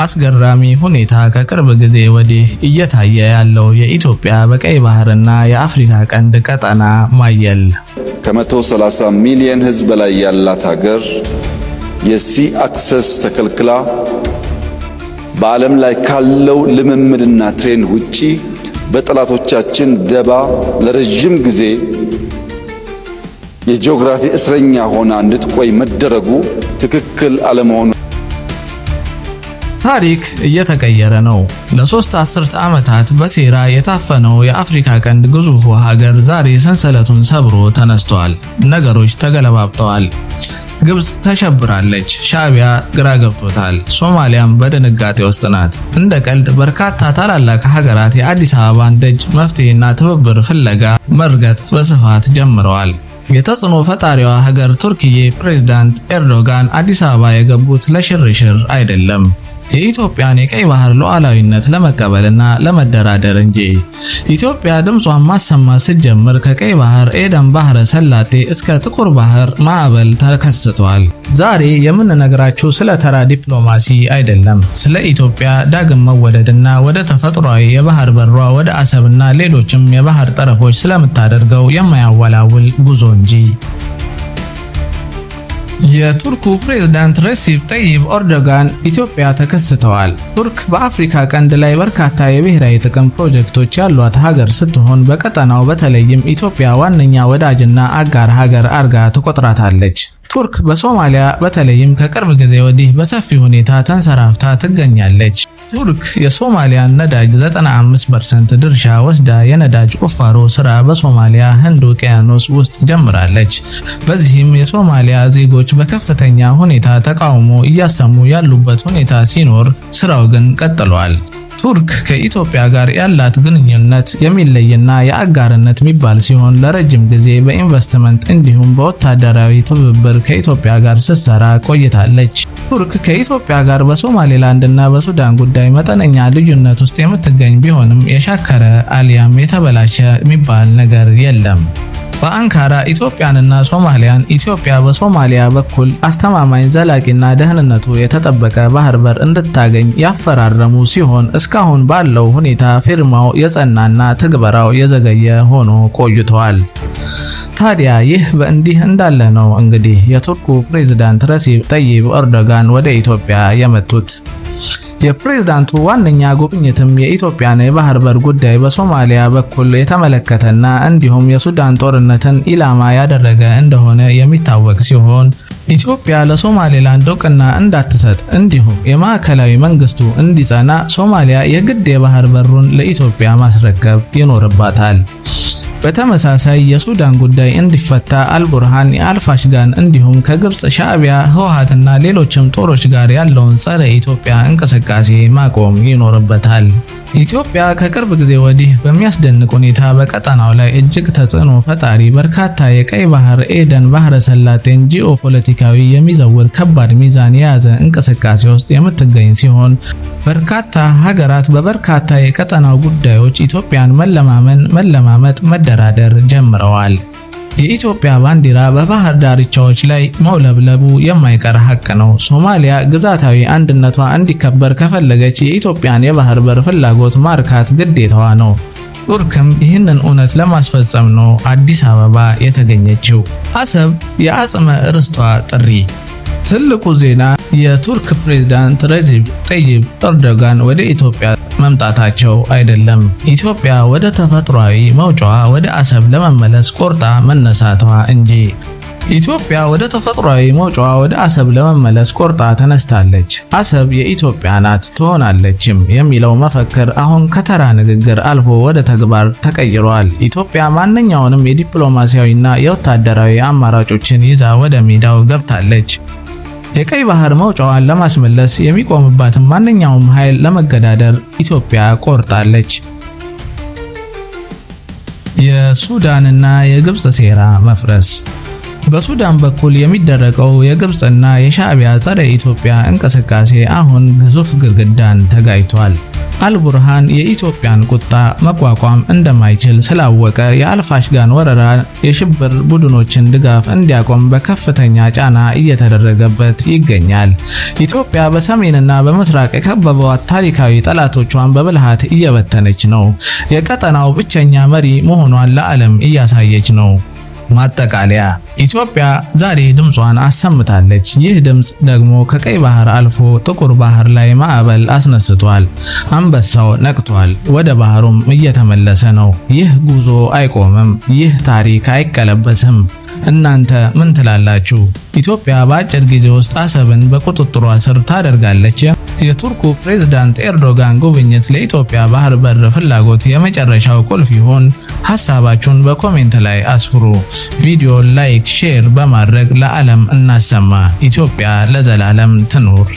በአስገራሚ ሁኔታ ከቅርብ ጊዜ ወዲህ እየታየ ያለው የኢትዮጵያ በቀይ ባህርና የአፍሪካ ቀንድ ቀጠና ማየል። ከ130 ሚሊየን ሕዝብ በላይ ያላት ሀገር የ sea access ተከልክላ በዓለም ላይ ካለው ልምምድና trend ውጪ በጠላቶቻችን ደባ ለረጅም ጊዜ የጂኦግራፊ እስረኛ ሆና እንድትቆይ መደረጉ ትክክል አለመሆኑ። ታሪክ እየተቀየረ ነው። ለ3 አስርት ዓመታት በሴራ የታፈነው የአፍሪካ ቀንድ ግዙፉ ሀገር ዛሬ ሰንሰለቱን ሰብሮ ተነስቷል። ነገሮች ተገለባብጠዋል። ግብጽ ተሸብራለች። ሻዕቢያ ግራ ገብቶታል። ሶማሊያም በድንጋጤ ውስጥ ናት። እንደ ቀልድ በርካታ ታላላቅ ሀገራት የአዲስ አበባን ደጅ መፍትሄና ትብብር ፍለጋ መርገጥ በስፋት ጀምረዋል። የተጽዕኖ ፈጣሪዋ ሀገር ቱርክዬ ፕሬዝዳንት ኤርዶጋን አዲስ አበባ የገቡት ለሽርሽር አይደለም፣ የኢትዮጵያን የቀይ ባህር ሉዓላዊነት ለመቀበልና ለመደራደር እንጂ። ኢትዮጵያ ድምጿን ማሰማት ስትጀምር ከቀይ ባህር ኤደን ባህረ ሰላጤ እስከ ጥቁር ባህር ማዕበል ተከስቷል። ዛሬ የምንነግራችሁ ስለ ተራ ዲፕሎማሲ አይደለም፣ ስለ ኢትዮጵያ ዳግም መወደድና ወደ ተፈጥሯዊ የባህር በሯ ወደ አሰብና ሌሎችም የባህር ጠረፎች ስለምታደርገው የማያወላውል ጉዞ እንጂ። የቱርኩ ፕሬዝዳንት ረሲፕ ጠይብ ኤርዶጋን ኢትዮጵያ ተከስተዋል። ቱርክ በአፍሪካ ቀንድ ላይ በርካታ የብሔራዊ ጥቅም ፕሮጀክቶች ያሏት ሀገር ስትሆን በቀጠናው በተለይም ኢትዮጵያ ዋነኛ ወዳጅና አጋር ሀገር አርጋ ትቆጥራታለች። ቱርክ በሶማሊያ በተለይም ከቅርብ ጊዜ ወዲህ በሰፊ ሁኔታ ተንሰራፍታ ትገኛለች። ቱርክ የሶማሊያን ነዳጅ 95% ድርሻ ወስዳ የነዳጅ ቁፋሮ ስራ በሶማሊያ ህንድ ውቅያኖስ ውስጥ ጀምራለች። በዚህም የሶማሊያ ዜጎች በከፍተኛ ሁኔታ ተቃውሞ እያሰሙ ያሉበት ሁኔታ ሲኖር ስራው ግን ቀጥሏል። ቱርክ ከኢትዮጵያ ጋር ያላት ግንኙነት የሚለይና የአጋርነት የሚባል ሲሆን ለረጅም ጊዜ በኢንቨስትመንት እንዲሁም በወታደራዊ ትብብር ከኢትዮጵያ ጋር ስትሰራ ቆይታለች። ቱርክ ከኢትዮጵያ ጋር በሶማሌላንድ እና በሱዳን ጉዳይ መጠነኛ ልዩነት ውስጥ የምትገኝ ቢሆንም የሻከረ አሊያም የተበላሸ የሚባል ነገር የለም። በአንካራ ኢትዮጵያንና ሶማሊያን ኢትዮጵያ በሶማሊያ በኩል አስተማማኝ፣ ዘላቂና ደህንነቱ የተጠበቀ ባህር በር እንድታገኝ ያፈራረሙ ሲሆን እስካሁን ባለው ሁኔታ ፊርማው የጸናና ትግበራው የዘገየ ሆኖ ቆይቷል። ታዲያ ይህ በእንዲህ እንዳለ ነው እንግዲህ የቱርኩ ፕሬዝዳንት ረሲፕ ጠይብ ኤርዶጋን ወደ ኢትዮጵያ የመጡት። የፕሬዝዳንቱ ዋነኛ ጉብኝትም የኢትዮጵያን የባህር በር ጉዳይ በሶማሊያ በኩል የተመለከተና እንዲሁም የሱዳን ጦርነትን ኢላማ ያደረገ እንደሆነ የሚታወቅ ሲሆን ኢትዮጵያ ለሶማሌላንድ እውቅና እንዳትሰጥ እንዲሁም የማዕከላዊ መንግስቱ እንዲጸና ሶማሊያ የግድ የባህር በሩን ለኢትዮጵያ ማስረከብ ይኖርባታል። በተመሳሳይ የሱዳን ጉዳይ እንዲፈታ አልቡርሃን የአልፋሽጋን እንዲሁም ከግብጽ ሻዕቢያ፣ ህወሓትና ሌሎችም ጦሮች ጋር ያለውን ጸረ ኢትዮጵያ እንቅስቃሴ ማቆም ይኖርበታል። ኢትዮጵያ ከቅርብ ጊዜ ወዲህ በሚያስደንቅ ሁኔታ በቀጠናው ላይ እጅግ ተጽዕኖ ፈጣሪ፣ በርካታ የቀይ ባህር ኤደን ባህረ ሰላጤን ጂኦፖለቲካዊ የሚዘውር ከባድ ሚዛን የያዘ እንቅስቃሴ ውስጥ የምትገኝ ሲሆን በርካታ ሀገራት በበርካታ የቀጠናው ጉዳዮች ኢትዮጵያን መለማመን፣ መለማመጥ፣ መደራደር ጀምረዋል። የኢትዮጵያ ባንዲራ በባህር ዳርቻዎች ላይ መውለብለቡ የማይቀር ሀቅ ነው። ሶማሊያ ግዛታዊ አንድነቷ እንዲከበር ከፈለገች የኢትዮጵያን የባህር በር ፍላጎት ማርካት ግዴታዋ ነው። ቱርክም ይህንን እውነት ለማስፈጸም ነው አዲስ አበባ የተገኘችው። አሰብ የአጽመ ርስቷ ጥሪ። ትልቁ ዜና የቱርክ ፕሬዝዳንት ረጂብ ጠይብ ኤርዶጋን ወደ ኢትዮጵያ መምጣታቸው አይደለም፣ ኢትዮጵያ ወደ ተፈጥሯዊ መውጫዋ ወደ አሰብ ለመመለስ ቆርጣ መነሳቷ እንጂ። ኢትዮጵያ ወደ ተፈጥሯዊ መውጫዋ ወደ አሰብ ለመመለስ ቆርጣ ተነስታለች። አሰብ የኢትዮጵያ ናት ትሆናለችም የሚለው መፈክር አሁን ከተራ ንግግር አልፎ ወደ ተግባር ተቀይሯል። ኢትዮጵያ ማንኛውንም የዲፕሎማሲያዊና የወታደራዊ አማራጮችን ይዛ ወደ ሜዳው ገብታለች። የቀይ ባህር መውጫዋን ለማስመለስ የሚቆምባትን ማንኛውም ኃይል ለመገዳደር ኢትዮጵያ ቆርጣለች። የሱዳንና የግብጽ ሴራ መፍረስ። በሱዳን በኩል የሚደረገው የግብጽና የሻዕቢያ ጸረ ኢትዮጵያ እንቅስቃሴ አሁን ግዙፍ ግድግዳን ተጋጭቷል። አልቡርሃን የኢትዮጵያን ቁጣ መቋቋም እንደማይችል ስላወቀ የአልፋሽጋን ወረራ የሽብር ቡድኖችን ድጋፍ እንዲያቆም በከፍተኛ ጫና እየተደረገበት ይገኛል። ኢትዮጵያ በሰሜንና በምስራቅ የከበቧት ታሪካዊ ጠላቶቿን በብልሃት እየበተነች ነው። የቀጠናው ብቸኛ መሪ መሆኗን ለዓለም እያሳየች ነው። ማጠቃለያ፣ ኢትዮጵያ ዛሬ ድምጿን አሰምታለች። ይህ ድምፅ ደግሞ ከቀይ ባህር አልፎ ጥቁር ባህር ላይ ማዕበል አስነስቷል። አንበሳው ነቅቷል፣ ወደ ባህሩም እየተመለሰ ነው። ይህ ጉዞ አይቆምም። ይህ ታሪክ አይቀለበስም። እናንተ ምን ትላላችሁ? ኢትዮጵያ በአጭር ጊዜ ውስጥ አሰብን በቁጥጥሯ ስር ታደርጋለች? የቱርኩ ፕሬዝዳንት ኤርዶጋን ጉብኝት ለኢትዮጵያ ባህር በር ፍላጎት የመጨረሻው ቁልፍ ይሆን? ሐሳባችሁን በ comment ላይ አስፍሩ። ቪዲዮ like፣ share በማድረግ ለዓለም እናሰማ። ኢትዮጵያ ለዘላለም ትኑር።